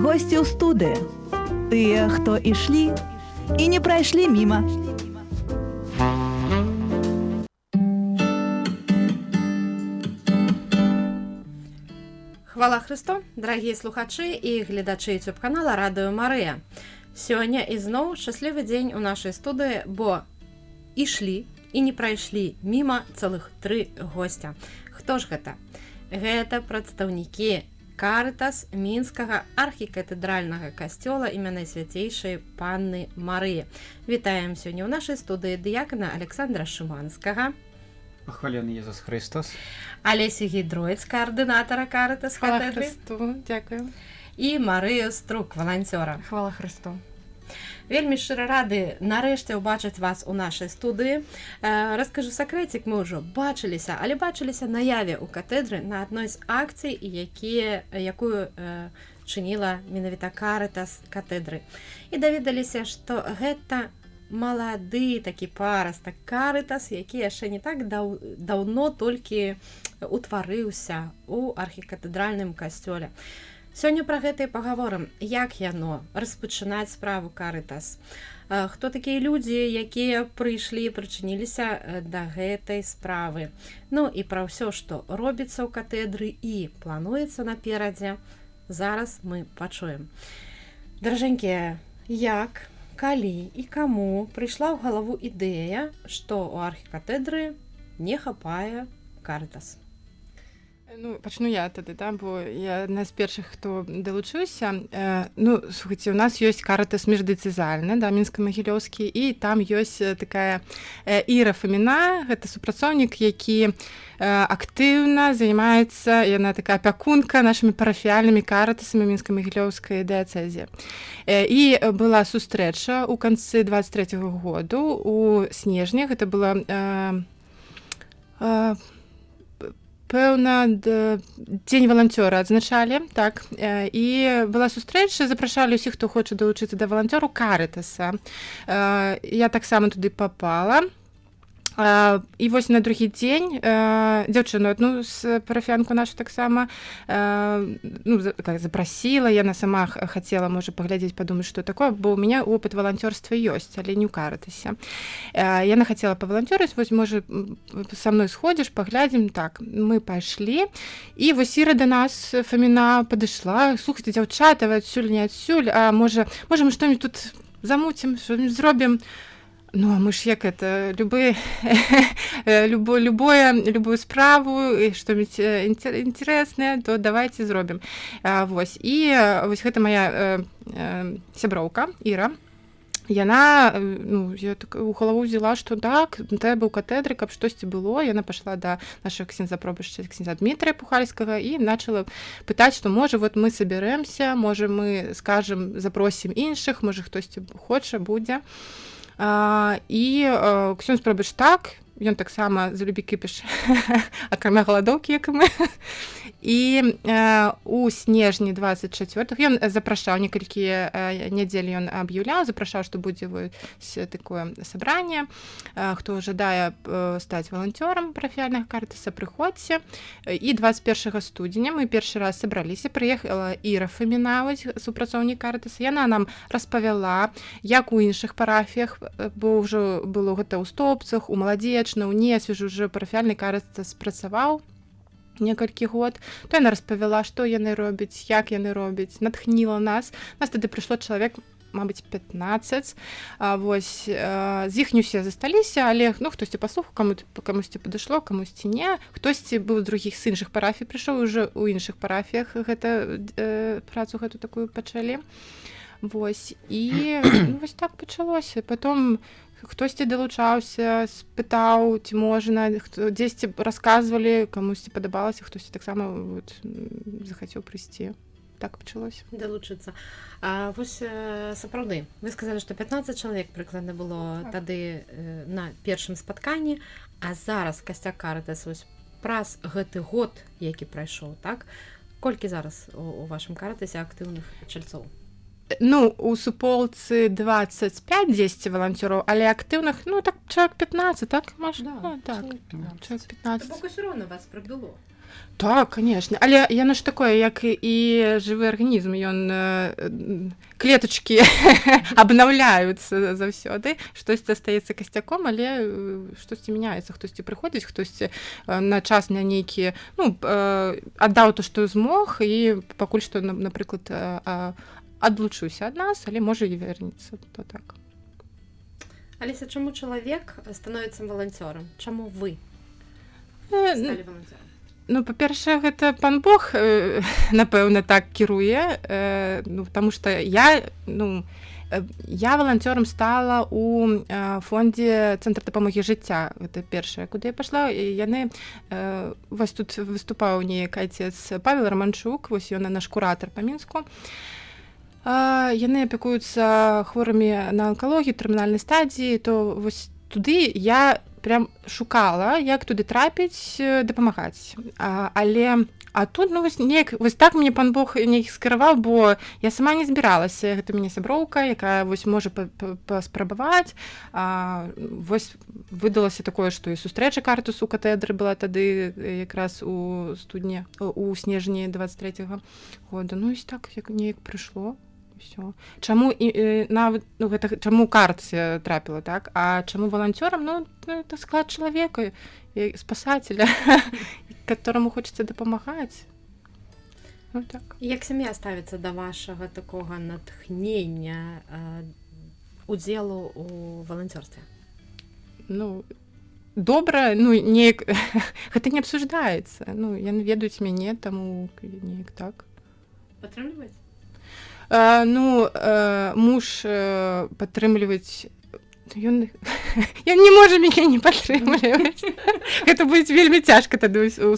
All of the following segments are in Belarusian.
Госці ў студыі. Тыя, хто ішлі і не прайшлі міма. Хвала Хрысту, дарагія слухачы і гледачы YouTube канала Радыё Марыя. Сёння ізноў шчаслівы дзень у нашай студыі, бо ішлі і не прайшлі міма цэлых тры госця. Хто ж гэта? Гэта прадстаўнікі Карытас Мінскага архікатэдральнага касцёла імя Найсвяцейшай Панны Марыі. Вітаем сёння ў нашай студыі дыякана Александра Шыманскага. Пахвалёны Езус Хрыстос. Алесю Гідройц, каардынатара Карытас Хвала катэдры. Хрысту, дзякую. І Марыю Струк, валанцёра. Хвала Хрысту. Вельмі шчыра рады нарэшце ўбачыць вас у нашай студыі. Раскажу сакрэцік, мы ўжо бачыліся, але бачыліся наяве ў катэдры на адной з акцый, якую чыніла менавіта Карытас катэдры. І даведаліся, што гэта малады такі парастак Карытас, які яшчэ не так даўно толькі утварыўся ў архікатэдральным касцёле. Сёння пра гэта і пагаворым, як яно распачынаць справу Карытас. Хто такія людзі, якія прыйшлі і прычыніліся да гэтай справы. Ну і пра ўсё, што робіцца ў катэдры і плануецца наперадзе, зараз мы пачуем. Даражэнькія, як, калі і каму прыйшла ў галаву ідэя, што ў архікатэдры не хапае Карытас? Ну, пачну я тады, да, бо я адна з першых, хто далучыўся. Ну, слухайце, у нас ёсць Карытас міждыяцэзіяльны, да, мінска-магілёўскі, і там ёсць такая Іра Фаміна, гэта супрацоўнік, які актыўна займаецца, яна такая апякунка нашымі парафіяльнымі карытасамі мінска-магілёўскай дыяцэзіі. І была сустрэча ў канцы 23-го году у снежні, гэта была пэўна, дзень валанцёра адзначалі, так, і была сустрэча, запрашалі ўсіх, хто хоча далучыцца да валанцёру Карытаса. Я таксама туды папала. І вось на другі дзень дзяўчыну адну з парафіянку нашу таксама ну, запрасіла, яна сама хацела, можа, паглядзець, падумаць, што такое, бо ў мяне опыт валанцёрства ёсць, але не ў Карытасе. Яна хацела паваланцёрыць, вось, можа, са мной сходзіш, паглядзім, так, мы пайшлі, і вось Іра да нас, Фаміна, падышла: слухайце, дзяўчата, вы адсюль, не адсюль, а можа, мы што-нибудь тут замуцім, што-нибудь зробім? Ну, а мы ж як это, любы, любое, любую справу, і что-нибудь интересное, то давайте зробім. Вось. І вось гэта моя сяброўка Іра. Яна, ну, я так у галаву взяла, што так, трэба ў катэдры, каб штосьці было. Яна пашла да нашага ксяндза пробашча, ксяндза Дмітрия Пухальскага, і начала пытаць, што можа, вот мы сабярэмся, можа, мы скажам, запросім іншых, можа, хтосьці хоча, будзе. І ксёндз пробашч так, ён таксама за любі кіпіш, акрамя галадоўкі, як і мы. І у снежні 24-го ён запрашаў, некалькі нядзель ён аб'яўляў, запрашаў, што будзе вось такое сабранне, хто жадае стаць валанцёрам парафіяльнага Карытаса, прыходзьце. І 21 студзеня мы першы раз сабраліся, прыехала Іра Фаміна, вось, супрацоўнік Карытаса, яна нам распавяла, як у іншых парафіях, бо ўжо было гэта ў Стоўбцах, у Маладзечна, у Несвіжу ўжо парафіяльны Карытас працаваў некалькі год, то яна распавяла, што яны робяць, як яны робяць, натхніла нас. Нас тады прыйшло чалавек, мабыць, 15. Вось, з іх не ўсе засталіся, але, ну, хтосьці паслухаў, камусьці падышло, камусьці не. Хтосьці быў з другіх, з іншых парафій прыйшоў, уже ў іншых парафіях гэта, працу гэту такую пачалі. Вось, і, ну, вось так пачалося. Потом хтосьці далучаўся, спытаў, ці можна, хто, дзесьці расказвалі, камусьці падабалася, хтосьці таксама вот, захацеў прыйсці. Так пачалося. Далучыцца. А вось сапраўды, вы сказалі, што 15 чалавек прыкладна было тады на першым спатканні, а зараз касцяк Карытас вось праз гэты год, які прайшоў, так? Колькі зараз у вашым Карытасе актыўных чальцоў? Ну, у суполцы 25 дзесьці валанцёраў, але актыўных, ну, так, чалавек 15, так, Маша? Да, А, так. чалавек 15. Чалавек 15. То бок усё роўна вас прыбыло. Так, конечно, але яно ж такое, як і жывы арганізм, ён клетачкі абнаўляюцца заўсёды, штосьці астаецца касцяком, але штосьці мяняецца, хтосьці прыходзіць, хтосьці на час, на нейкі, ну, аддаў то, што змог, і пакуль што, напрыклад, адлучыўся ад нас, але можа і вернецца, то так. Алеся, чаму чалавек становіцца валанцёрам? Чаму вы сталі валанцёрам? Ну, па-першае, гэта пан Бог, напэўна, так кіруе, ну, потому что я, ну, я валанцёрам стала у фондзе «Цэнтр дапамогі жыцця». Гэта першае, куды я пайшла, і яны вось тут выступаў неяк айцец Павел Раманчук, вось ён наш куратар па Мінску. Яны апекуюцца хворымі на анкалогію тэрмінальнай стадіі, то вось туды я прям шукала, як туды трапіць, дапамагаць. Але а тут, ну, вось неяк вось так мне пан Бог неяк скіраваў, бо я сама не збіралася. Гэта мяне сяброўка, якая вось можа паспрабаваць. Вось выдалася такое, што і сустрэча Карытасу у катэдры была тады якраз у студні, у снежні 23-го года. Ну і так як неяк прыйшло. Всё. Чаму і нават, ну, гэта чаму Карытасе трапіла, так, а чаму валанцёрам? Ну, это склад чалавека, спасателя, которому хочется дапамагаць. Ну, так. Як сям'я ставіцца да вашага такога натхнення, удзелу у валанцёрстве? Ну, добра, ну, неяк гэта не обсуждается. Ну, яны ведаюць мяне, таму неяк так. Падтрымліваюць? Ну, муж падтрымліваць, ён не можа мяне не падтрымліваць. Гэта будзе вельмі цяжка тады у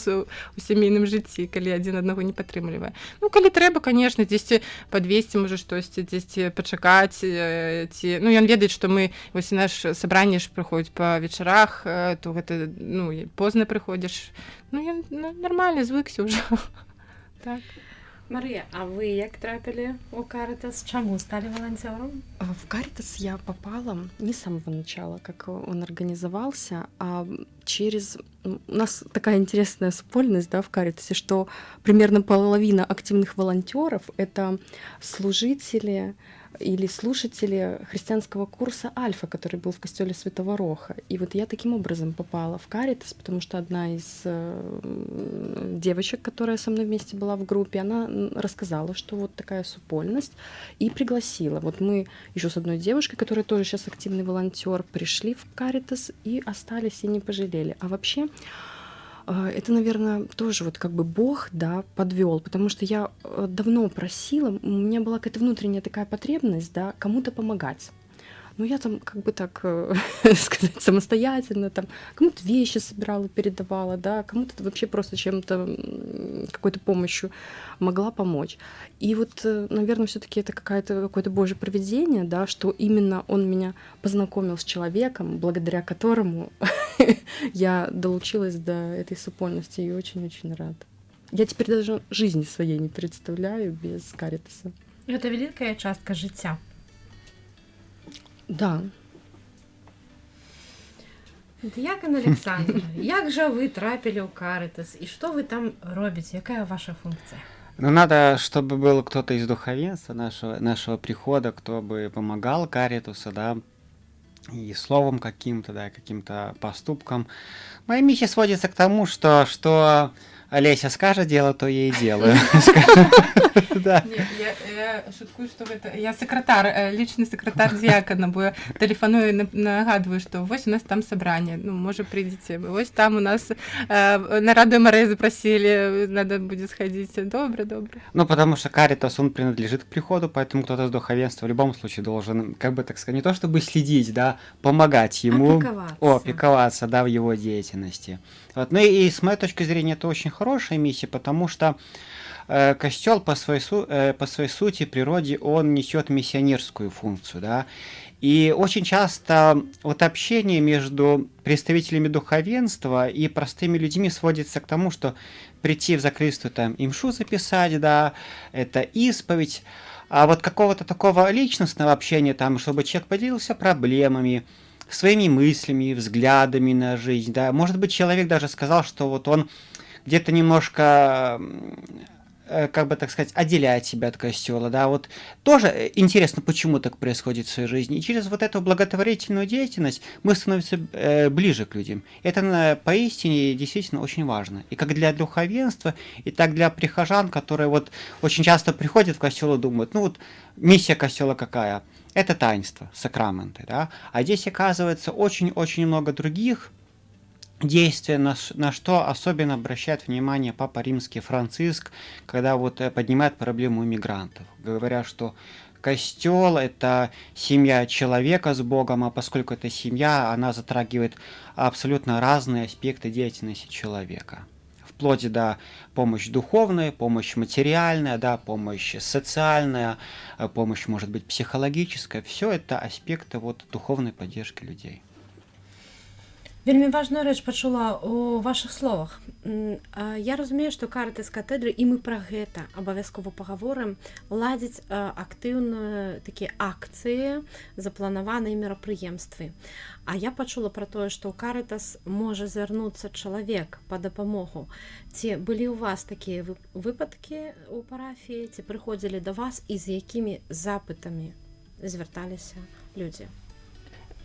сямейным жыцці, калі адзін аднаго не падтрымлівае. Ну, калі трэба, конечно, дзесьці падвесці, можа, штосьці, дзесьці пачакаць, ці, ну, ён ведае, што мы вось наш сабранне ж прыходзіць па вечарах, то гэта, ну, позна прыходзіш. Ну, ён, ну, нармальна, звыкся ўжо. Так. Марыя, а вы як трапілі у Карытас? Чаму сталі валанцёрам? В Каритас я попала не с самого начала, как он организовался, а через... У нас такая интересная супольность, да, в Каритасе, что примерно половина активных волонтеров — это служители или слушатели христианского курса «Альфа», который был в костеле Святого Роха. И вот я таким образом попала в Каритас, потому что одна из девочек, которая со мной вместе была в группе, она рассказала, что вот такая супольность, и пригласила. Вот мы еще с одной девушкой, которая тоже сейчас активный волонтер, пришли в Каритас и остались, и не пожалели. А вообще это, наверное, тоже вот как бы Бог, да, подвел, потому что я давно просила, у меня была какая-то внутренняя такая потребность, да, кому-то помогать. Ну, я там, как бы так сказать, самостоятельно там кому-то вещи собирала, передавала, да, кому-то вообще просто чем-то, какой-то помощью могла помочь. И вот, наверное, все-таки это какое-то Божье провидение, да, что именно он меня познакомил с человеком, благодаря которому я долучилась до этой супольности, и очень-очень рада. Я теперь даже жизни своей не представляю без Каритаса. Гэта вялікая частка жыцця. Да. Дыякан Александр, як жа вы трапілі ў Карытас і што вы там робіце? Якая ваша функцыя? Ну, надо, чтобы был кто-то из духовенства нашего прихода, кто бы помогал Каритасу, да, и словом каким-то, да, каким-то поступком. Моя миссия сводится к тому, что Олеся скажет делать, то я и делаю. Да. Не, я шуткую, что гэта я сакратар, личный сакратар дыякана, бо я тэлефаную, нагадваю, што вось у нас там сабранне, ну, можа, прыйдзеце, вось там у нас на Радыё Марыя запросили, надо будет сходить. Добра, добра. Ну, потому что Каритас, он принадлежит к приходу, поэтому кто-то с духовенства в любом случае должен, как бы так сказать, не то чтобы следить, да, помогать ему. Опековаться. О, опековаться, да, в его деятельности. Вот. Ну и с моей точки зрения, это очень хорошая миссия, потому что костел по своей сути, природе, он несет миссионерскую функцию, да. И очень часто вот общение между представителями духовенства и простыми людьми сводится к тому, что прийти в закрытую там имшу записать, да, это исповедь, а вот какого-то такого личностного общения там, чтобы человек поделился проблемами, своими мыслями, взглядами на жизнь, да. Может быть, человек даже сказал, что вот он где-то немножко, как бы так сказать, отделяет себя от костела, да, вот тоже интересно, почему так происходит в своей жизни. И через вот эту благотворительную деятельность мы становимся ближе к людям. Это поистине действительно очень важно. И как для духовенства, и так для прихожан, которые вот очень часто приходят в костел и думают: ну вот миссия костела какая? Это таинство, сакраменты, да? А здесь оказывается очень-очень много других действия, на что особенно обращает внимание Папа Римский Франциск, когда вот поднимает проблему иммигрантов, говоря, что костел – это семья человека с Богом, а поскольку это семья, она затрагивает абсолютно разные аспекты деятельности человека, вплоть до помощи духовной, помощь материальная, да, помощь социальная, помощь, может быть, психологическая. Все это аспекты вот духовной поддержки людей. Вельмі важную рэч пачула у вашых словах. Я разумею, што Карытас катедры, і мы пра гэта абавязкова пагаворым, ладзіць актыўную такія акцыі, запланаваныя мерапрыемствы. А я пачула пра тое, што ў Карытас можа звярнуцца чалавек па дапамогу. Ці былі ў вас такія выпадкі ў парафіі, ці прыходзілі да вас і з якімі запытамі звярталіся людзі?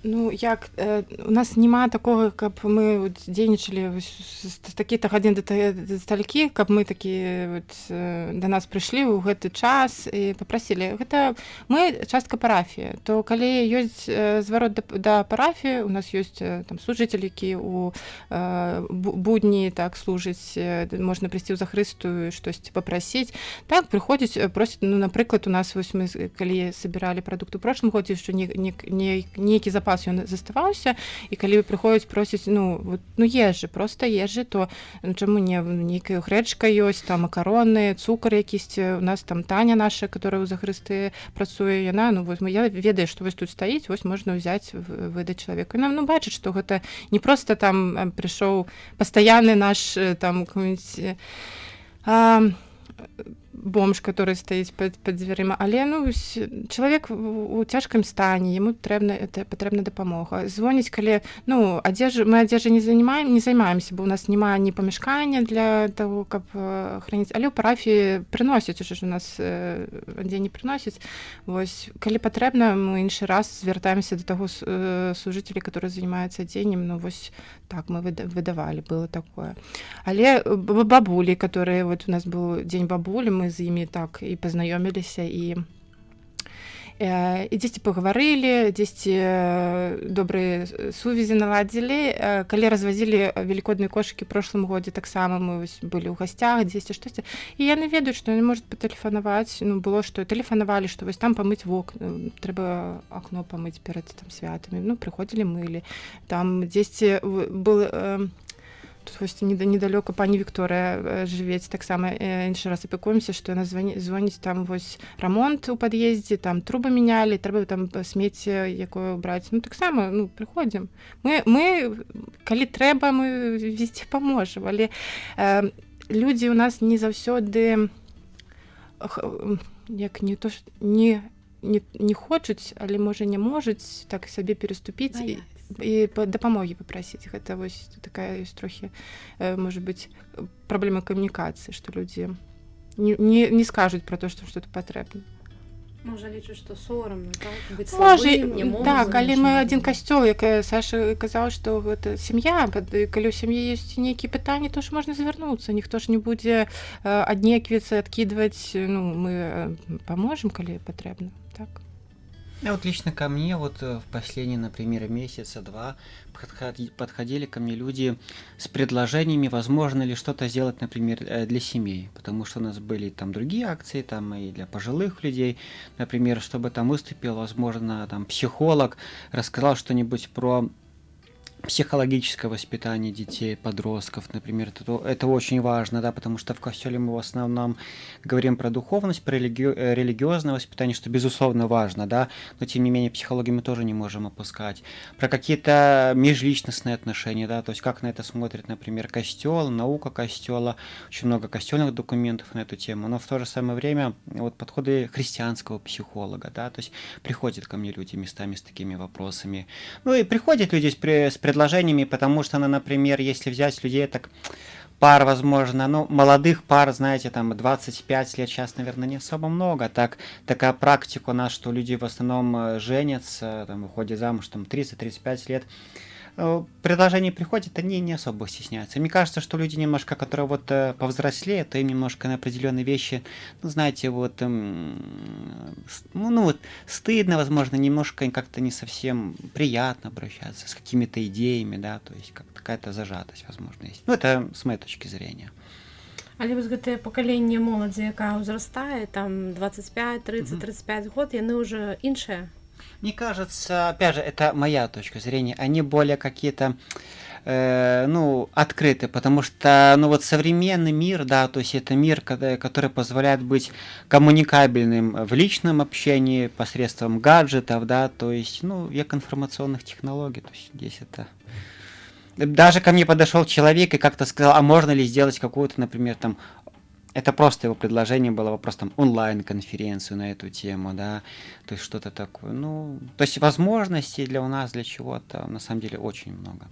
Ну як, у нас няма такога, каб мы вот дзейнічалі з такі-то гадзін да сталькі, каб мы такі вот, да нас прыйшлі ў гэты час і папрасілі. Гэта мы частка парафіі, то калі ёсць зварот да парафіі, у нас ёсць там служыцель, які у будні так служыць, можна прыйсці ў захрыстую, штосьці папрасіць. Так, прыходзіць, просіць. Ну, напрыклад, у нас вось мы калі собирали прадукты ў прошлым годзе, што не нейкі запас ён заставаўся, і калі прыходзяць, просяць, ну вот, ну, ежы, просто ежы, то, ну, чаму не, нейкая грэчка ёсць там, макароны, цукар якісьці. У нас там Таня наша, которая ў захрысты працуе, яна, ну вот, я ведаю, што вось тут стаіць, вось можна ўзяць, выдаць чалавеку. Нам, ну, бачыць, што гэта не просто там прыйшоў пастаянны наш там какой-нибудь бомж, который стаіць пад дзвярыма, але, ну, вось, чалавек у цяжкім стане, яму трэбна, это патрэбна дапамога. Звоніць, калі, ну, адзежы, мы адзежы не занимаем, не займаемся, бо у нас няма ні памяшкання для того, каб храніць, але ў парафіі прыносяць уже ж у нас, дзе не прыносяць. Вось калі патрэбна, мы іншы раз звяртаемся до таго служителя, который занимается адзеннем. Ну вось так мы выдавалі, было такое. Але бабулі, которые, вот у нас был дзень бабулі, мы з імі так і пазнаёміліся, і дзесьці пагаварылі, дзесьці добрыя сувязі наладзілі. Калі развазілі велікодныя кошыкі прошлым годзе, таксама мы вось былі ў гасцях дзесьці, штосьці, і яны ведаюць, што яны могуць патэлефанаваць. Ну, было, што тэлефанавалі, што вось там памыць вокна трэба, акно памыць перад там святамі. Ну, прыходзілі, мылі. Там дзесьці был тут вось недалёка пані Вікторыя жывець, таксама іншы раз апякуемся, што яна звоніць, там вось рамонт у пад'ездзе, там трубы мянялі, трэба там смецце якое браць. Ну, таксама, ну, прыходзім мы, калі трэба, мы везде паможам. Але людзі у нас не заўсёды як не то ж не хочуць, але можа не можуць так сабе пераступіць і дапамогі папрасіць. Гэта вось такая ёсць трохі может быть, праблема камунікацыі, што людзі не скажуць про то, что что-то патрэбна. Можа, лічуць, што сорамна, так? Быць Можа, слабым, не могуць. Так, але мы адзін касцёл, як Саша казаў, што гэта сям'я, калі ў сям'і ёсць нейкія пытанні, то ж можна звярнуцца, ніхто ж не будзе аднеквіцца, адкідваць, ну, мы паможам, калі патрэбна, так. Ну, вот лично ко мне вот в последние, например, месяца два подходили ко мне люди с предложениями, возможно ли что-то сделать, например, для семей, потому что у нас были там другие акции, там и для пожилых людей, например, чтобы там выступил, возможно, там психолог, рассказал что-нибудь про психологическое воспитание детей, подростков, например, это очень важно, да, потому что в костеле мы в основном говорим про духовность, про религиозное воспитание, что, безусловно, важно, да, но, тем не менее, психологию мы тоже не можем опускать. Про какие-то межличностные отношения, да, то есть как на это смотрит, например, костел, наука костела, очень много костельных документов на эту тему, но в то же самое время вот подходы христианского психолога, да, то есть приходят ко мне люди местами с такими вопросами. Ну и приходят люди с предложениями, потому что, ну, например, если взять людей так Пар, возможно, ну, молодых пар, знаете, там 25 лет сейчас, наверное, не особо много. Так, такая практика у нас, что люди в основном женятся, там, выходят замуж, там, 30-35 лет. Предложения приходят, они не особо стесняются. Мне кажется, что люди немножко, которые вот повзрослее, то им немножко на определенные вещи, ну, знаете, вот, ну, вот стыдно, возможно, немножко как-то не совсем приятно обращаться с какими-то идеями, да, то есть как какая-то зажатость, возможно, есть. Ну, это с моей точки зрения. Але вось гэтае пакаленне моладзі, якая ўзрастае, там 25, 30, 35 год, яны ўжо іншыя. Мне кажется, опять же, это моя точка зрения, они более какие-то, ну, открыты, потому что, ну, вот современный мир, да, то есть это мир, который позволяет быть коммуникабельным в личном общении посредством гаджетов, да, то есть, ну, век информационных технологий, то есть здесь это. Даже ко мне подошел человек и как-то сказал, а можно ли сделать какую-то, например, там, это просто его предложение было, вопрос там онлайн-конференцию на эту тему, да, то есть что-то такое. Ну, то есть возможностей для у нас, для чего-то, на самом деле, очень много.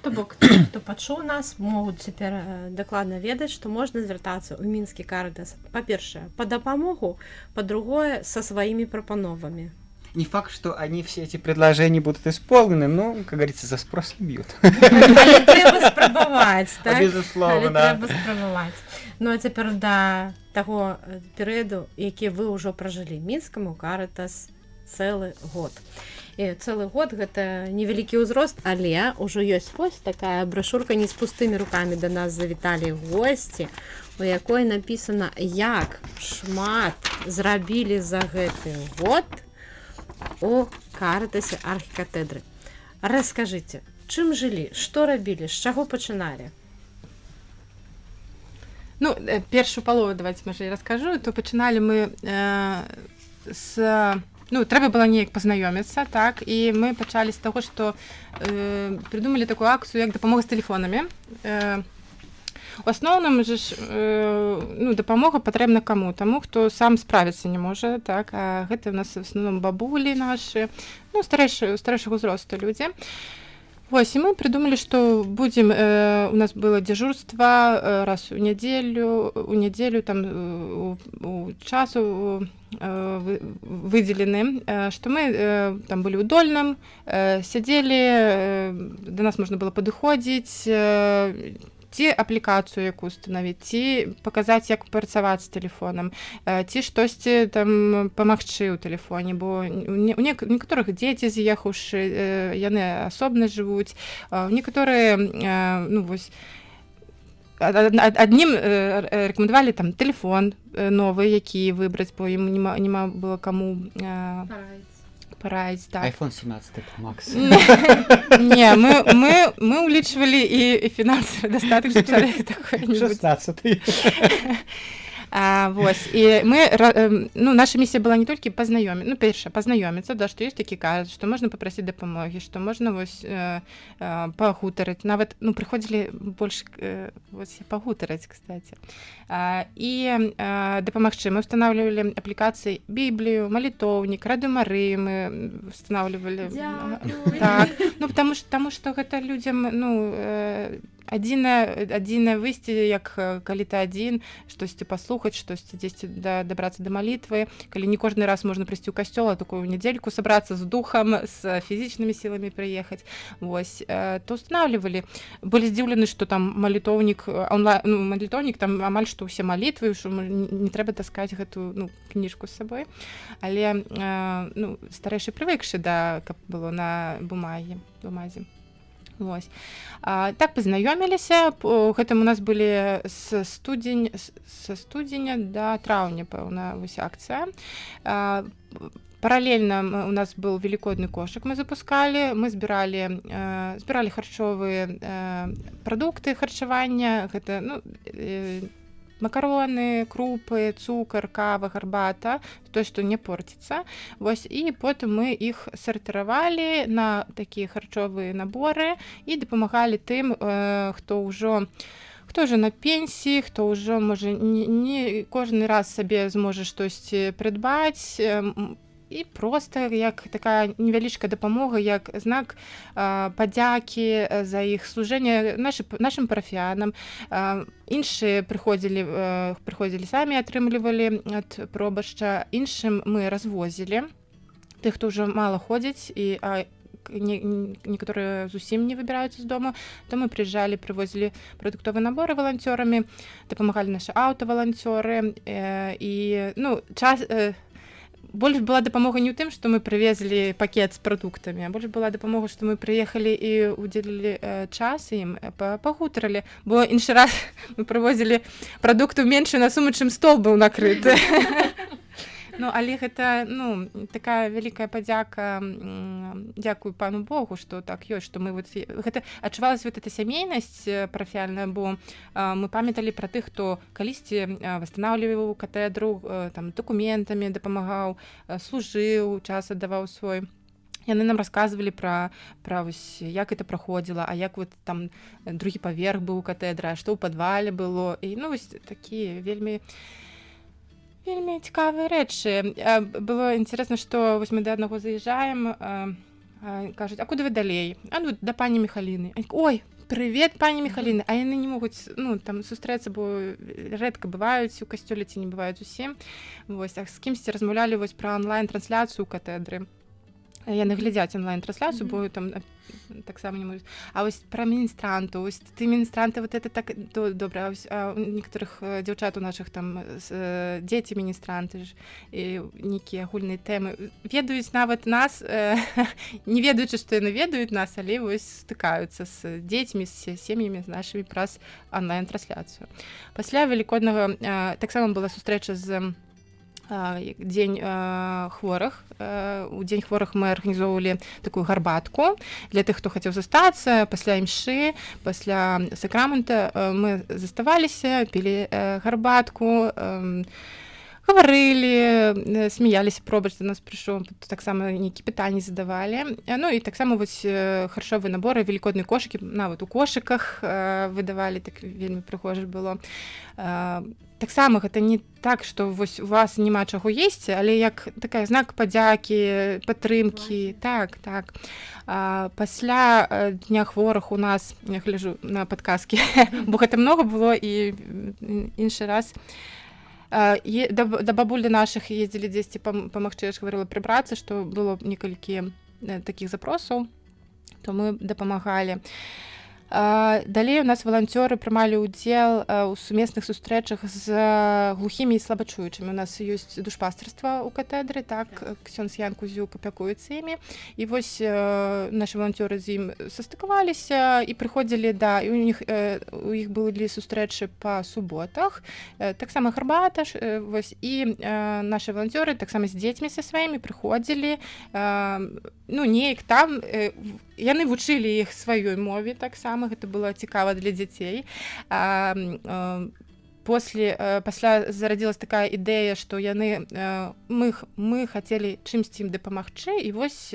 То бок тыя, хто пачуў нас, могуць цяпер дакладна ведаць, што можна звяртацца ў Мінскі Карытас, па-першае, па дапамогу, па-другое, са сваімі прапановамі. Не факт, что они все эти предложения будут исполнены, но, как говорится, за спрос не бьют. Але трэба спрабаваць, так? Безусловно. Але трэба спрабаваць. Ну а цяпер да таго перыяду, які вы ўжо пражылі. Мінскаму Карытас цэлы год. І цэлы год — гэта невялікі ўзрост, але ўжо ёсць вось такая брашурка, не з пустымі рукамі да нас завіталі госці, у якой напісана, як шмат зрабілі за гэты год у Карытасе архікатэдры. Раскажыце, чым жылі, што рабілі, з чаго пачыналі? Ну, першую палову давайте, можа, я раскажу. То пачыналі мы с, ну, трэба было неяк пазнаёміцца, так, і мы пачалі з таго, што прыдумалі такую акцыю, як дапамога з тэлефонамі. У асноўным же ж, ну, дапамога патрэбна каму? Таму, хто сам справіцца не можа, так, а гэта ў нас в асноўном бабулі нашы, ну, старэйшага ўзросту людзі. Вось, і мы прыдумалі, што будзем, у нас было дзяжурства раз у нядзелю там у часу выдзелены, што мы там былі ў Дольным, сядзелі, да нас можна было падыходзіць, ці аплікацыю яку устанавіць, ці паказаць, як працаваць з тэлефонам, ці штосьці там памагчы ў тэлефоне, бо у некаторых дзеці з'ехаўшы, яны асобна жывуць, некаторыя, ну вось, аднім рэкамендавалі там тэлефон новы, які выбраць, бо ім няма было каму параіць, так. iPhone 17 Pro Max. Не, мы улічвалі і фінансавы дастатак, што чалавек такой не будзе. 16. Вось, і мы, ну, наша місія была не толькі пазнаёмі, ну, першае, пазнаёміцца, да, што ёсць такі Карытас, што можна папрасіць дапамогі, што можна вось пагутарыць, нават, ну, прыходзілі больш вось, пагутарыць, кстати. І дапамагчы. Мы устанавливали аплікацыі: Біблію, малітоўнік, Радыё Марыю мы устанавливали. Так, ну, потому что гэта людзям, ну, адзінае выйсце, як калі ты адзін, штосьці паслухаць, штосьці дзесьці дабрацца да малітвы, калі не кожны раз можна прыйсці ў касцёл, а такую нядзельку сабрацца з духам, з фізічнымі сіламі прыехаць. Вось, то устанавливали. Былі здзіўлены, што там малітоўнік, онлайн, ну, малітоўнік, там амаль што ўсе малітвы, што не трэба таскаць гэту, ну, кніжку з сабой. Але ну, старэйшы прывыкшы, да, каб было на бумазе. Вось. Так пазнаёміліся, гэтым у нас былі са студзеня да траўня, пэўна, вось акцыя. Паралельна у нас был велікодны кошык, мы запускалі, мы збіралі харчовыя прадукты харчавання, гэта, ну, макароны, крупы, цукар, кава, гарбата, то, што не портится. Вось, і потым мы іх сартыравалі на такія харчовыя наборы і дапамагалі тым, хто ўжо на пенсіі, хто ўжо можа не кожны раз сабе зможа штосьці прыдбаць. І проста як такая невялічкая дапамога, як знак падзякі за іх служэнне нашым парафіянам. Іншыя прыходзілі самі, атрымлівалі ад пробашча, іншым мы развозілі, тых, хто ўжо мала ходзіць і некаторыя зусім не выбіраюцца з дому, то мы прыязджалі, прывозілі прадуктовыя наборы валанцёрамі, дапамагалі нашы аўтаваланцёры. І, ну, час больш была дапамога не ў тым, што мы прывезлі пакет з прадуктамі, а больш была дапамога, што мы прыехалі і удзелілі час ім, пагутарылі, бо іншы раз мы прывозілі прадуктаў менш на суму, чым стол быў накрыты. Ну, але гэта, ну, такая вялікая падзяка, дзякую пану Богу, што так ёсць, што мы вот, гэта адчувалась вот эта сямейнасць парафіяльная, бо мы памяталі пра тых, хто калісьці восстанавливаў катэдру, там дакументамі дапамагаў, служыў, час аддаваў свой. Яны нам рассказывалі пра вось, як это праходзіла, а як вот там другі паверх быў у катэдры, а што ў падвале было, і, ну, вось такія вельмі вельмі цікавыя рэчы. Было интересно, што вось мы да аднаго заязджаем, кажуць: «А куды вы далей?» «А, ну, да пані Михаліны». «Ой, привет, пані Михаліны». А яны не могуць, ну, там сустрэцца, бо рэдка бываюць у касцёле ці не бываюць усе. Вось, а з кімсьці размаўлялі вось пра онлайн-трансляцыю катэдры, яны глядзяць онлайн-трансляцыю, бо там таксама не могуць. А вось пра міністранту, вось ты міністранты, вот это так то добра. А вось, у некаторых дзяўчат у нашых там дзеці міністранты ж, і нейкія агульныя тэмы ведаюць, нават нас не ведаючы, што яны ведаюць нас, але вось стыкаюцца з дзецьмі, з сем'ямі з нашымі праз онлайн-трансляцыю. Пасля велікоднага таксама была сустрэча з дзень хворых. У дзень хворых мы арганізоўвалі такую гарбатку для тых, хто хацеў застацца пасля імшы, пасля сакрамента. Мы заставаліся, пілі гарбатку, гаварылі, смяяліся, пробашч да нас прыйшоў, таксама нейкі пытанні задавалі. Ну і таксама вось харчовыя наборы, велікодныя кошыкі, нават у кошыках выдавалі, так вельмі прыгожа было. Таксама гэта не так, што вось у вас няма чаго есці, але як такая знак падзякі, падтрымкі. Так. Пасля дня хворых у нас, я гляжу на падказкі, бо гэта много было, і іншы раз да бабулі нашых ездзілі дзесьці памагчы, я ж гаварыла, прыбрацца, што было некалькі такіх запросаў, то мы дапамагалі. Далей у нас валанцёры прымалі ўдзел у сумесных сустрэчах з глухімі і слабачуючымі. У нас ёсць душпастарства ў катэдры, так, ксёндз Ян Кузюк апякуецца імі. І вось нашы валанцёры з ім састыкаваліся і прыходзілі, да, і у іх былі сустрэчы па суботах, таксама гарбата ж, вось, і нашы валанцёры таксама з дзецьмі са сваімі прыходзілі, ну, неяк там яны вучылі іх сваёй мове таксама, гэта было цікава для дзяцей. Пасля зарадзілась такая ідэя, што яны мы хацелі чымсьці ім дапамагчы, і вось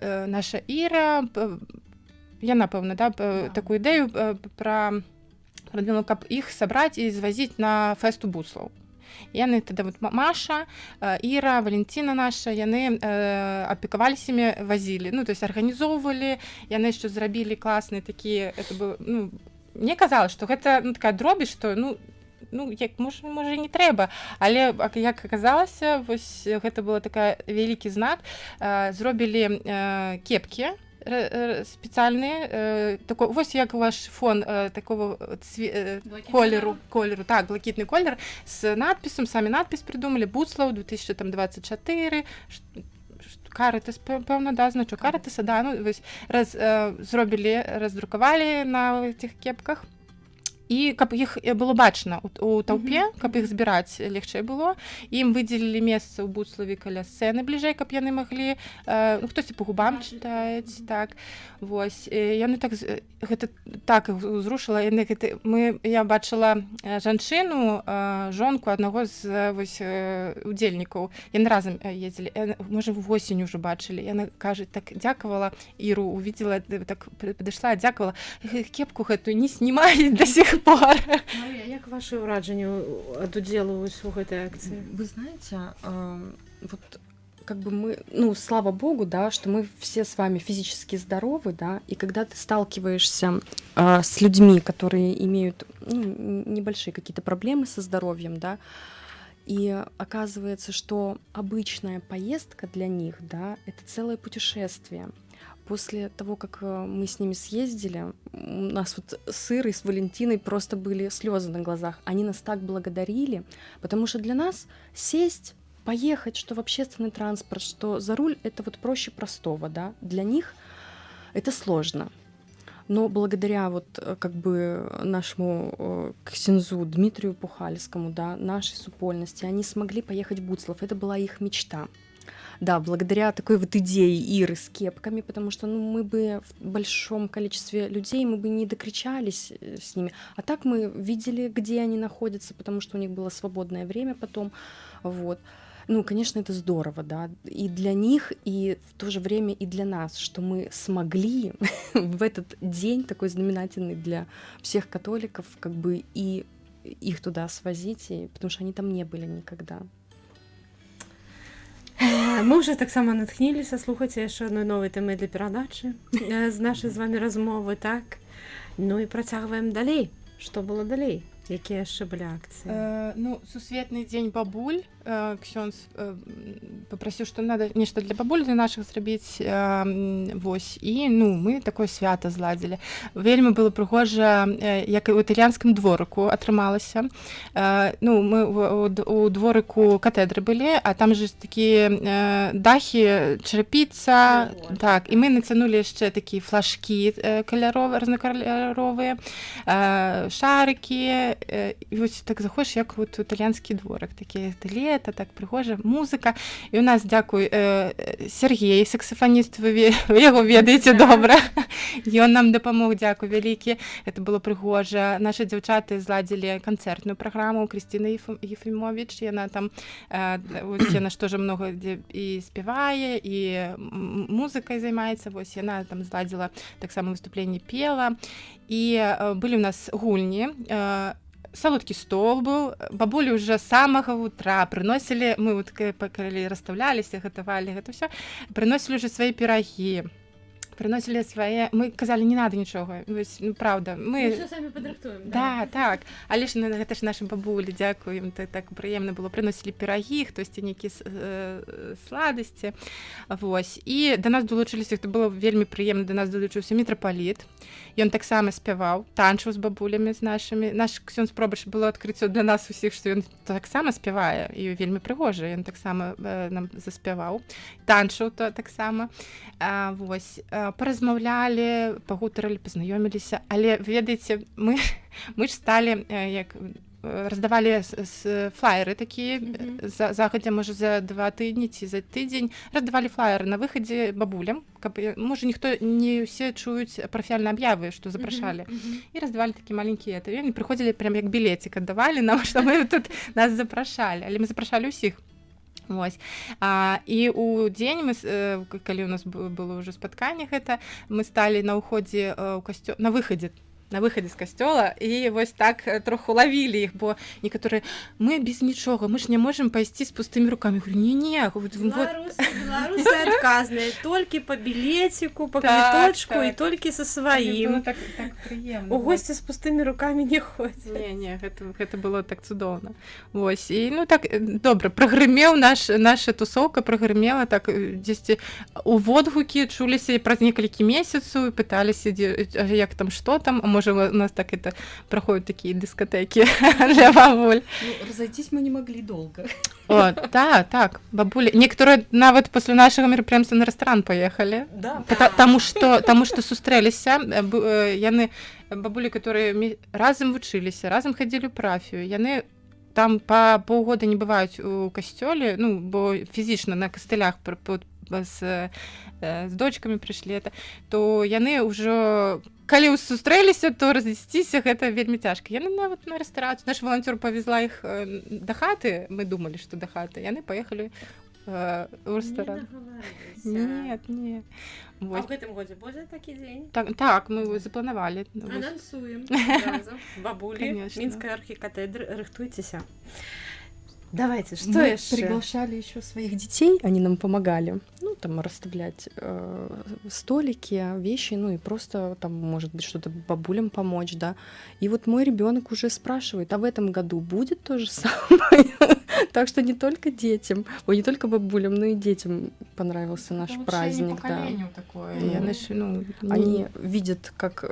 наша Іра, яна, пэўна, да, такую ідэю пра прадвинула, каб іх сабраць і звазіць на фэст у Будслаў. Яны тады вот Маша, Іра, Валентина наша, яны апекаваліся імі, вазілі, ну, то есть арганізоўвалі, яны яшчэ зрабілі класныя такія, это было, ну, мне казалось, што гэта, ну, такая дробязь, што, ну, як можа, і не трэба, але як аказалася, вось гэта была такая вялікі знак. Зробілі кепкі спецыяльныя, такой вось як ваш фон, такого колеру, так, блакітны колер з надпісам, самі надпіс придумали, Будслаў 2024, Карытас, пэўна, да, значок Карытаса, да, ну, вось, зробілі, раздрукавалі на этих кепках, і каб іх было бачна у таўпе, каб іх збіраць легчэй было, ім выдзелілі месца ў Будславе каля сцэны бліжэй, каб яны маглі, ну, хтосьці по губам чытаюць, так, вось, яны так гэта так іх узрушыла, яны гэта, мы, я бачыла жанчыну, жонку аднаго з вось удзельнікаў, яны разам ездзілі, можа, восень ужо бачылі, яна кажа, так дзякавала, Іру увидела, так падышла, дзякавала: «Кепку гэтую не снимай до сих пар. Марыя, як вашы ўражанні ад удзелу вось у гэтай акцыі? Вы знаете, вот как бы мы, ну, слава богу, да, что мы все с вами физически здоровы, да, и когда ты сталкиваешься с людьми, которые имеют, ну, небольшие какие-то проблемы со здоровьем, да, и оказывается, что обычная поездка для них, да, это целое путешествие. После того, как мы с ними съездили, у нас вот с Ирой, с Валентиной просто были слезы на глазах. Они нас так благодарили, потому что для нас сесть, поехать, что в общественный транспорт, что за руль, это вот проще простого, да. Для них это сложно. Но благодаря вот как бы нашему ксендзу Дмитрию Пухальскому, да, нашей супольнасці, они смогли поехать в Будслав. Это была их мечта. Да, благодаря такой вот идее Иры с кепками, потому что, ну, мы бы в большом количестве людей, мы бы не докричались с ними. А так мы видели, где они находятся, потому что у них было свободное время потом. Вот. Ну, конечно, это здорово, да, и для них, и в то же время и для нас, что мы смогли в этот день, такой знаменательный для всех католиков, как бы и их туда свозить, и, потому что они там не были никогда. Мы ўжо таксама натхніліся, слухайце, яшчэ адной новай тэмы для перадачы з нашай з вами размовы, так? Ну і працягваем далей. Што было далей? Якія яшчэ былі акцыі? Ну, сусветны дзень бабуль, ксёндз папрасіў, што надо нешта для бабуль для нашых зрабіць, вось, і, ну, мы такое свята зладзілі. Вельмі было прыгожа, як і ў італьянскім дворыку атрымалася. Ну, мы у дворыку катэдры былі, а там же такія дахі, чарапіца, так, і мы нацянулі яшчэ такія флажкі каляровыя, разнакаляровыя, шарыкі, і вось так заходзіш, як вот італьянскі дворык, такі лета, так прыгожа, музыка. І у нас, дзякуй, Сергей, саксафаніст, вы яго ведаеце добра. Ён нам дапамог, дзякуй вялікі. Это было прыгожа. Нашы дзяўчаты зладзілі канцэртную праграму, Крысціна Ефімович, яна там, вось, яна ж тоже много дзе і спявае, і музыкай займаецца, вось яна там зладзіла таксама выступленне, пела. І былі у нас гульні, салодкі стол быў, бабулі уже з самага утра прыносілі, мы вот калі расстаўляліся, гатавалі гэта ўсё, прыносілі уже свае пірагі, прыносілі свае, мы казалі: «Не надо нічога», вось, ну, правда, мы Всё самі падрыхтуем. Да, так, але ж, ну, гэта ж нашы бабулі, дзякуем, так прыемна было, прыносілі пірагі, хтосьці нейкія сладости. Вось, і да нас далучыліся, гэта было вельмі прыемна, да нас далучыўся мітрапаліт. Ён таксама спяваў, танчыў з бабулямі з нашымі. Наш ксёндз пробашч, было адкрыццё для нас усіх, што ён таксама спявае і вельмі прыгожа, ён таксама нам заспяваў, танчыў то таксама. Вось, паразмаўлялі, пагутарылі, пазнаёміліся, але ведаеце, мы ж сталі, як раздавалі флаеры такія, за загадзя, можа, за 2 тыдні ці за тыдзень раздавалі флаеры на выхадзе бабулям, каб можа, ніхто не ўсе чуюць парафіяльныя аб'явы, што запрашалі, і раздавалі такі маленькія, это яны прыходзілі, прям як білецік аддавалі нам, што мы тут, нас запрашалі, але мы запрашалі ўсіх. Вось. І у дзень мы, калі у нас было ўжо спатканне гэта, мы сталі на ўходзе ў касцёл, на выхадзе з касцёла, і вось так троху лавілі іх, бо некаторыя: «Мы без нічога, мы ж не можам пайсці з пустымі рукамі». Говорю: «Не, не, вот, вот». Беларусы, беларусы адказныя, толькі по білеціку, по квіточку і толькі са Але сваім. было так, так прыемна. У госці з пустымі рукамі не ходзяць. Не, гэта было так цудоўна. Вось, і, ну, так добра прагрымеў наша тусоўка, прагрымела так, дзесьці у водгукі чуліся і праз некалькі месяцаў і пыталіся, дзе, як там, што там, а можа, у нас так это праходзяць такія дыскатэкі для бабуль. Ну, разойтись мы не могли долго. О, так, бабулі некаторыя нават пасля нашага мерапрыемства на рэстаран паехалі. Да. Таму што сустрэліся, яны, бабулі, которые разам вучыліся, разам хадзілі ў парафію, яны там па паўгода не бываюць у касцёле, ну, бо фізічна на кастылях з дочкамі прыйшлі, это то яны ўжо калі сустрэліся, то разысціся гэта вельмі цяжка. Яны нават на рэстарацыю, наш валанцёр павезла іх да хаты, мы думалі, што да хаты, яны паехалі. у рэстаран. Нет, не. А Вось. ў гэтым годзе будзе такі дзень? Так, мы его запланавалі. Вось. Анансуем адразу. Бабулі Конечно. Мінскай архікатэдры, рыхтуйцеся. Давайте, что Мы яшчэ? приглашали еще своих детей, они нам помогали, ну, там, расставлять столики, вещи, ну, и просто там, может быть, что-то бабулям помочь, да. И вот мой ребенок уже спрашивает: а в этом году будет то же самое? Так что не только детям, ой, не только бабулям, но и детям понравился наш Это праздник, да. поколению такое. Мгм. Яны ж, ну, Они видят, как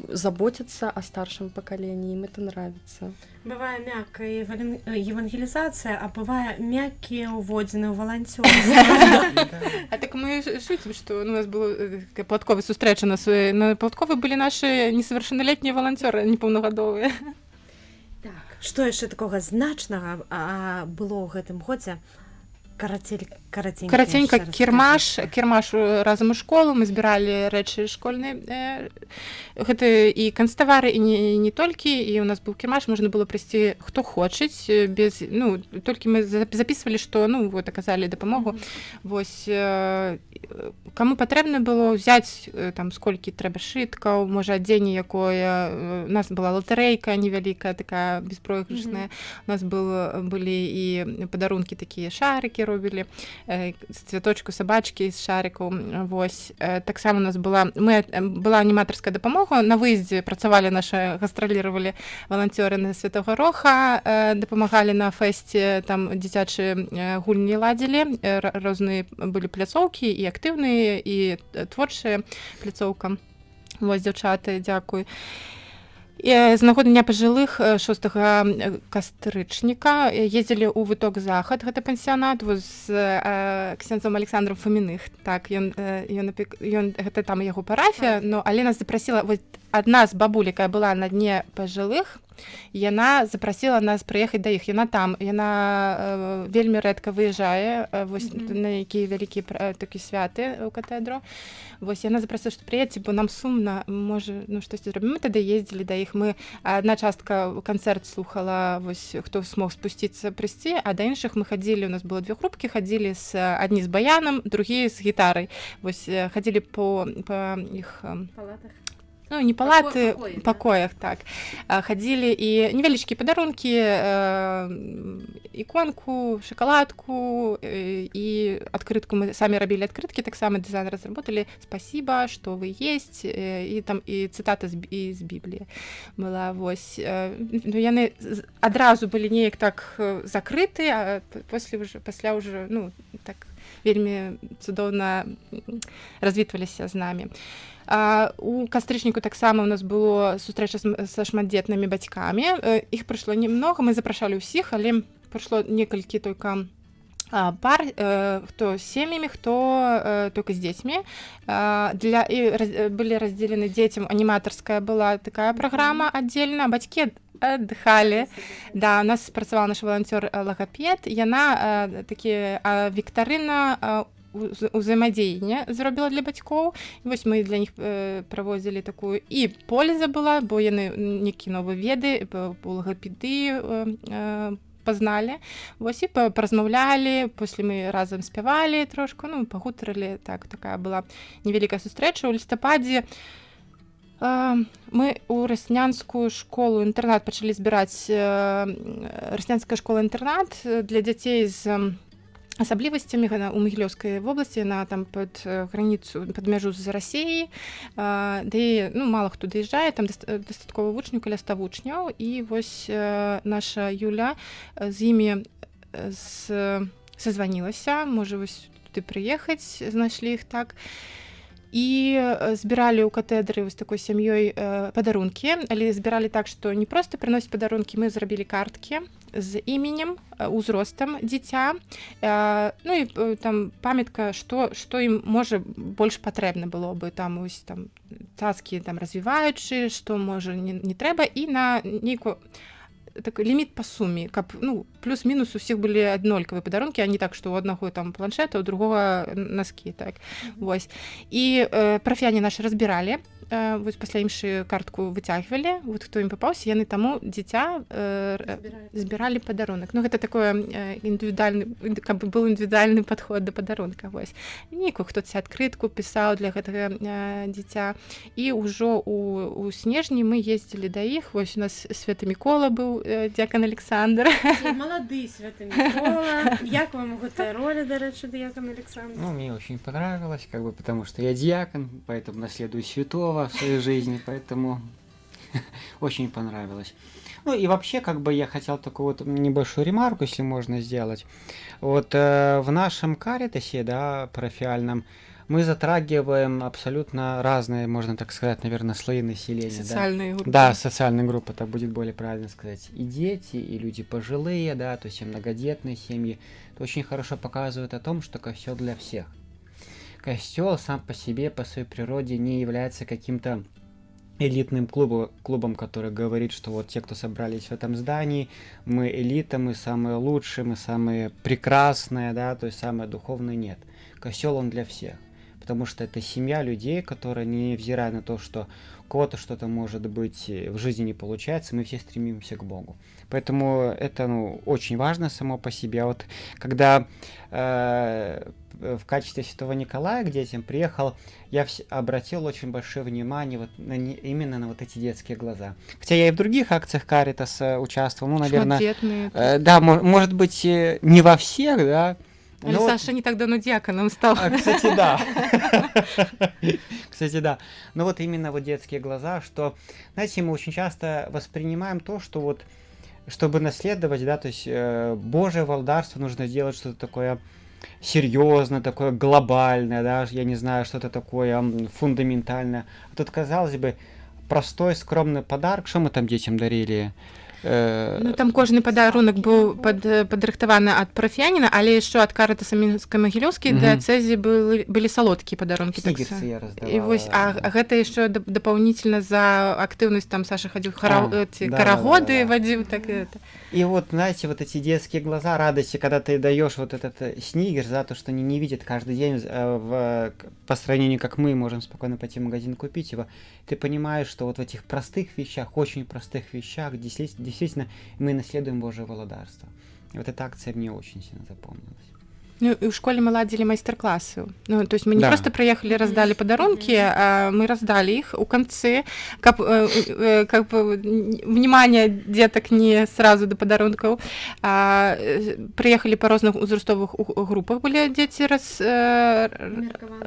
заботятся о старшем поколении, им это нравится. Бывае мяккая евангелізацыя, а бывае мяккія ўводзіны ў валанцёрства. А так мы шутим, что, ну, у нас была такая платковая сустрэча, у нас на платковай былі наши несовершеннолетние волонтеры, непаўнагадовыя. Так, што яшчэ такога значнага было ў гэтым годзе? Карацель, караценька. Караценька, яшчэ кірмаш, «Разам у школу», мы збіралі рэчы школьныя, гэта і канцтавары, і не толькі, і у нас быў кірмаш, можна было прыйсці, хто хочаць, без, ну, толькі мы записывалі, што, ну, вот, аказалі дапамогу. Вось, каму патрэбна было взять, там, сколькі трэба сшыткаў, можа, адзенне якое, у нас была латарэйка невялікая, такая беспроигрышная, у нас былі і падарункі такія, шарыкі робілі, з цвяточку сабачкі з шарыкаў. Вось. Таксама у нас была аніматарская дапамога, на выездзе працавалі нашы, гастраліравалі валанцёры на Святого Роха, дапамагалі на фэсце, там дзіцячыя гульні ладзілі, розныя былі пляцоўкі, і актыўныя, і творчая пляцоўка. Вось, дзяўчаты, дзякуй. І з нагоды дня пажылых 6 кастрычніка ездзілі ў Выток Захад, гэта пансіянат, вось, з ксяндзом Александром Фоміных. Так, ён, гэта там яго парафія, но але нас запрасіла вось адна з бабуль, якая была на дне пажылых, яна запрасіла нас прыехаць да іх. Яна там, яна вельмі рэдка выязджае, вось, на якія вялікія такі святы ў катэдру. Вось, яна запрасіла, што прыедзьце, бо нам сумна, можа, ну, штосьці зробім. Мы тады ездзілі да іх, мы, адна частка канцэрт слухала, вось, хто смог спусціцца, прыйсці, а да іншых мы хадзілі, у нас было две групкі, хадзілі з адні з баянам, другія з гітарай. Вось, хадзілі па іх Палатах. Ну, не палаты, Пакоі, да? пакоях, так. Хадзілі і невялічкія падарункі, іконку, шакаладку і адкрытку. Мы самі рабілі адкрыткі, таксама дызайн разработали: «Спасибо, что вы есть», і там і цытата з Бібліі была. Вось. Ну, яны адразу былі неяк так закрыты, а после уже, пасля уже, ну, так вельмі цудоўна развітваліся з намі. У кастрычніку таксама у нас было сустрэча са шматдзетнымі бацькамі. Іх прыйшло немного, мы запрашалі ўсіх, але прыйшло некалькі только пар, хто з сем'ямі, хто только з дзецьмі. Для і былі раздзелены дзецям, аніматарская была такая праграма отдельно, бацькі отдыхали. Да, у нас працавала наш валанцёр лагапед, яна такі віктарына узаемадзеяння зрабіла для бацькоў. І вось мы для них праводзілі такую, і польза была, бо яны нейкія новыя веды па лагапедыі пазналі. Вось, і паразмаўлялі, после мы разам спявалі трошку, ну, пагутарылі, так, такая была невялікая сустрэча. У лістападзе мы ў раснянскую школу-інтэрнат пачалі збіраць, раснянская школа-інтэрнат для дзяцей з асаблівасцямі, яна ў Магілёўскай вобласці, яна там пад граніцу, пад мяжу з Расеяй, да і, ну, мала хто даязджае, там дастаткова вучняў, каля 100 вучняў, і вось наша Юля з імі созвонілася, можа, вось туды прыехаць, знайшлі іх так. І збіралі ў катэдры вось такой сям'ёй падарункі, але збіралі так, што не проста прыносіць падарункі, мы зрабілі карткі з іменем, узростам дзіця, ну і там памятка, што ім можа больш патрэбна было бы, там вось, там цацкі, там развіваючы, што можа не трэба, і на нейкую так, ліміт па суме, каб, ну, плюс-мінус усіх былі аднолькавыя падарункі, а не так, што у аднаго там планшета, у другога носки, так. Вось, і парафіяне нашы разбіралі, вось пасля імшы картку выцягвалі, вот хто ім папаўся, яны таму дзіця збіралі падарунак. Ну, гэта такое індывідуальны, каб был індывідуальны падход да падарунка. Вось, нейкую хтосьці адкрытку пісаў для гэтага дзіця. І ўжо у снежні мы ездзілі да іх. Вось, у нас святы Мікола быў, дзякан Александр. Малады святы Мікола. Як вам гэтая роля, дарэчы, дыякан Александр? Ну, мне очень понравилось, как бы, потому что я диакон, поэтому наследую святого в своей жизни, поэтому очень понравилось. Ну и вообще, как бы, я хотел такую вот небольшую ремарку, если можно сделать. Вот в нашем Каритасе, да, парафиальном, мы затрагиваем абсолютно разные, можно так сказать, наверное, слои населения. Да. Сацыяльныя групы. Да, социальная группа, так будет более правильно сказать. И дети, и люди пожилые, да, то есть и многодетные семьи. Это очень хорошо показывает о том, что костел для всех. Костел сам по себе, по своей природе не является каким-то элитным клубом, который говорит, что вот те, кто собрались в этом здании, мы элита, мы самые лучшие, мы самые прекрасные, да, то есть самые духовные. Нет. Костел, он для всех. Потому что это семья людей, которые, невзирая на то, что у кого-то что-то, может быть, в жизни не получается, мы все стремимся к Богу. Поэтому это, ну, очень важно само по себе. А вот когда в качестве святого Николая к детям приехал, я обратил очень большое внимание вот на не, именно на вот эти детские глаза. Хотя я и в других акциях Каритаса участвовал, ну, наверное, да, может быть, не во всех, да. Але, ну, Саша не так давно диаконом стал. А, кстати, да. Кстати, да. Но вот именно вот детские глаза, что, знаете, мы очень часто воспринимаем то, что вот, чтобы наследовать, да, то есть Божье валадарство, нужно сделать что-то такое серьезное, такое глобальное, да, я не знаю, что-то такое фундаментальное. А тут, казалось бы, простой, скромный подарок, что мы там детям дарили? Ну, там кожны падарунак быў падрыхтаваны ад парафіяніна, але яшчэ ад Карытаса Мінска-Магілёўскай дыяцэзіі былі салодкія падарункі. І вось, а гэта яшчэ дополнительно за актыўнасць, там Саша хадзіў да, карагоды, да, вадзіў, так это. И вот, знаете, вот эти детские глаза радости, когда ты даешь вот этот сникерс, за то, что они не видят каждый день, по сравнению, как мы можем спокойно пойти в магазин купить его, ты понимаешь, что вот в этих простых вещах, очень простых вещах, действительно, мы наследуем Божье валадарство. И вот эта акция мне очень сильно запомнилась. Ну, і ў школе мы ладзілі майстар-класы. Ну, то есть мы не просто прыехалі, раздалі падарункі, а мы раздалі іх у канцы, каб как бы внимание детак не сразу да падарункаў. Прыехалі па розных узрастовых групах, былі дзеці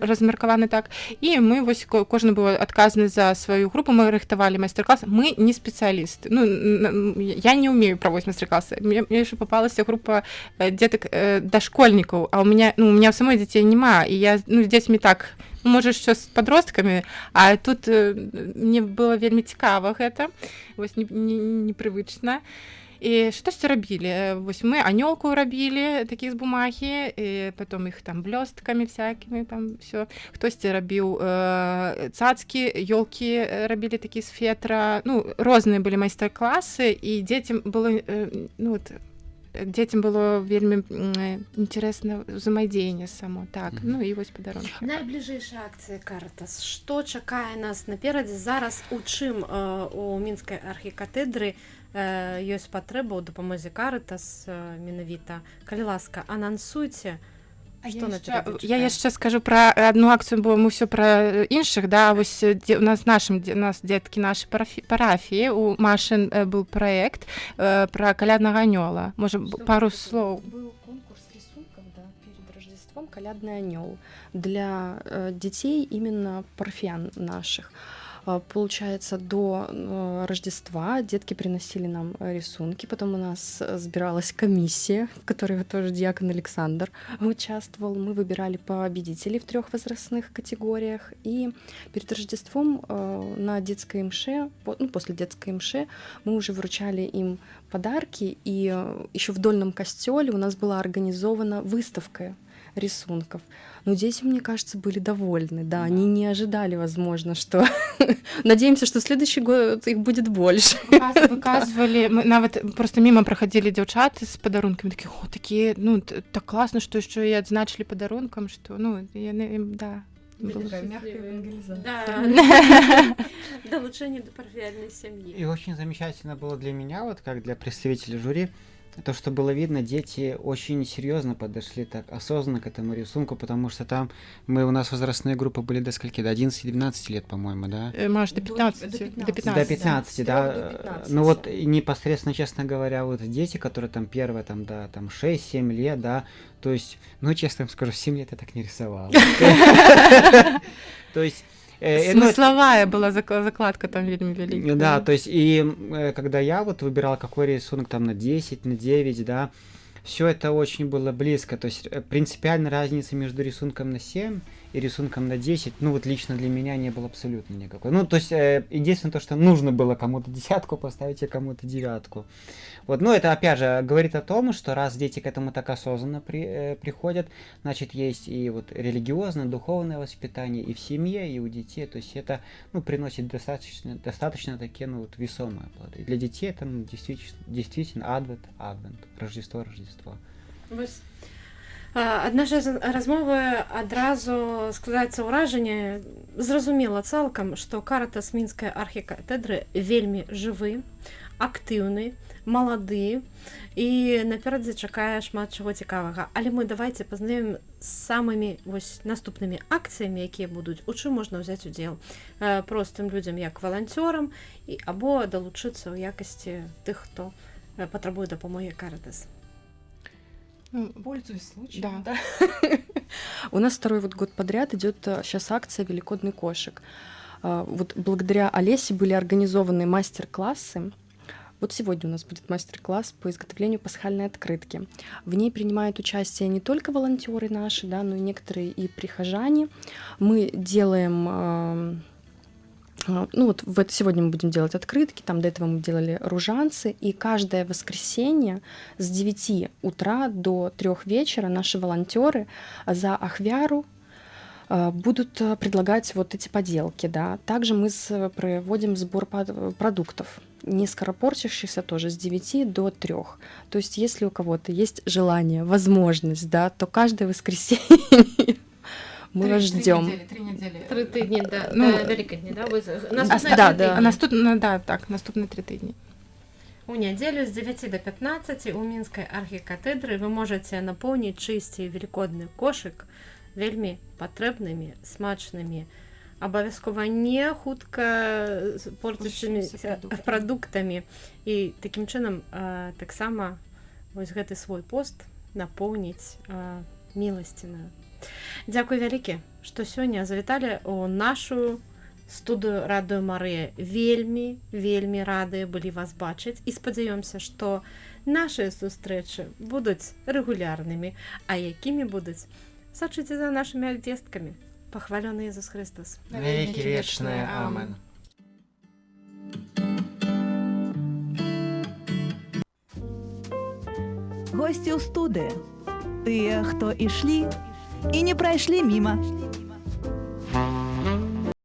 размеркаваны, так. І мы вось, кожны быў адказны за сваю групу, мы рыхтавалі майстар-клас. Мы не спецыялісты. Ну, я не умею праводзіць майстар-класы. Мне яшчэ попалася група дзетак, дашкольнікаў, а у меня, ну, у меня самой дзяцей няма, і я, ну, з дзецьмі так, ну, можа, що з подросткамі, а тут мне было вельмі цікава гэта, вось, непрывычна. І штосьці рабілі. Вось, мы анёлку рабілі такіх з бумагі, і потом іх там блёсткамі всякими там все. Хтосьці рабіў цацкі, ёлкі рабілі такі з фетра. Ну, розныя былі майстар-класы, і дзецям было ну, вот, дзецям было вельмі интересно ўзаемадзеянне само, так. Ну і вось падарункі. Найбліжэйшая акцыя Карытас, што чакае нас наперадзе зараз, у чым у Мінскай архікатэдры ёсць патрэба ў дапамозе Карытас менавіта, калі ласка, анансуйце. А Што я яшчэ, наперадзе я чакае? яшчэ скажу пра одну акцыю, бо мы ўсё пра іншых, да. Вось дзе, у нас нашым у нас дзеткі нашы парафіі, у Машын был праект пра каляднага анёла, можа, пару слоў. Был конкурс рисунков, да, перед Рождеством, «Колядный анёл», для детей именно парафиян наших. Получается, до Рождества детки приносили нам рисунки, потом у нас сбиралась комиссия, в которой тоже диакон Александр участвовал. Мы выбирали победителей в трех возрастных категориях. И перед Рождеством на детской мше, ну, после детской мше мы уже вручали им подарки, и еще в Дольном костеле у нас была организована выставка рисунков. Но дети, мне кажется, были довольны, да, они не ожидали, возможно, что... Надеемся, что следующий год их будет больше. Выказвалі, мы нават просто мимо праходзілі дзяўчаты з падарункамі, такія: «О, такія, ну, так класна, што яшчэ і адзначылі падарункам», што, ну, яны, да. Было. Такая мягкая евангелизация. Да. Далучэнне да парафіяльнай сям'і. И очень замечательно было для меня, вот как для представителя жюри, то, что было видно, дети очень серьезно подошли так осознанно к этому рисунку, потому что там у нас возрастные группы были до скольки? До 11-12 лет, по-моему, да? Маш, до До 15. до До 15. 15. До 15, С да. 3 до 15. Ну вот и непосредственно, честно говоря, вот дети, которые там первые, там, да, там 6-7 лет, да, то есть, ну, честно вам скажу, в 7 лет я так не рисовал. То есть, ну, Смысловая была закладка там вельмі вялікая. Да, то есть, и когда я вот выбирал, какой рисунок там на 10, на 9, да, все это очень было близко. То есть принципиальной разницы между рисунком на 7 и рисунком на 10, ну вот лично для меня не было абсолютно никакой. Ну, то есть, единственное то, что нужно было кому-то десятку поставить, а кому-то девятку. Вот, ну, это опять же говорит о том, что раз дети к этому так осознанно приходят, значит, есть и вот религиозное, духовное воспитание и в семье, и у детей. То есть это, ну, приносит достаточно такие, ну, вот, весомые плоды. Для детей это, ну, действительно адвент, адвент, Рождество, Рождество. Вось. Ад нашай размовы адразу складаецца ўражанне, зразумела цалкам, што Карытас Мінскай архікатэдры вельмі жывы, актыўны, малады і наперадзе чакае шмат чаго цікавага. Але мы давайте пазнаёмім з самымі вось наступнымі акцыямі, якія будуць, у чым можна ўзяць удзел простым людзям як валанцёрам і або далучыцца ў якасці тых, хто патрабуе дапамогі Карытас. Ну, Пользуясь случаем. Да. У нас второй вот год подряд идет сейчас акция «Великодный кошик». Вот благодаря Олесе были организованы мастер-классы. Вот сегодня у нас будет мастер-класс по изготовлению пасхальной открытки. В ней принимают участие не только волонтеры наши, да, но и некоторые и прихожане. Мы делаем, ну вот сегодня мы будем делать открытки, там до этого мы делали ружанцы, и каждое воскресенье с 9 утра до 3 вечера наши волонтеры за ахвяру будут предлагать вот эти поделки, да. Также мы проводим сбор продуктов, не скоропортящихся, тоже с 9 до 3. То есть если у кого-то есть желание, возможность, да, то каждое воскресенье мы вас ждем. 3 недели. 3 тыдні да, Ну, да Вялікадня, да? Вось, наступныя да, тры да. тыдні. Наступна, да, так, наступныя 3 тыдні. У нядзелю з 9 до 15 у Мінскай архікатэдры вы можаце напоўніць чысці велікодны кошык вельмі патрэбнымі, смачнымі, абавязкова не хутка портящимися портящимися прадуктамі і такім чынам таксама вось гэты свой пост напоўніць міласцінаю. Дзякуй вялікі, што сёння завіталі у нашу студыю Радыё Марыя. Вельмі, вельмі радыя былі вас бачыць і спадзяёмся, што нашыя сустрэчы будуць рэгулярнымі, а якімі будуць, сачыце за нашымі абвесткамі. Пахвалёны Езус Хрыстус. Навекі вечныя. Амен. Госці ў студыі. Тыя, хто ішлі і не прайшлі міма.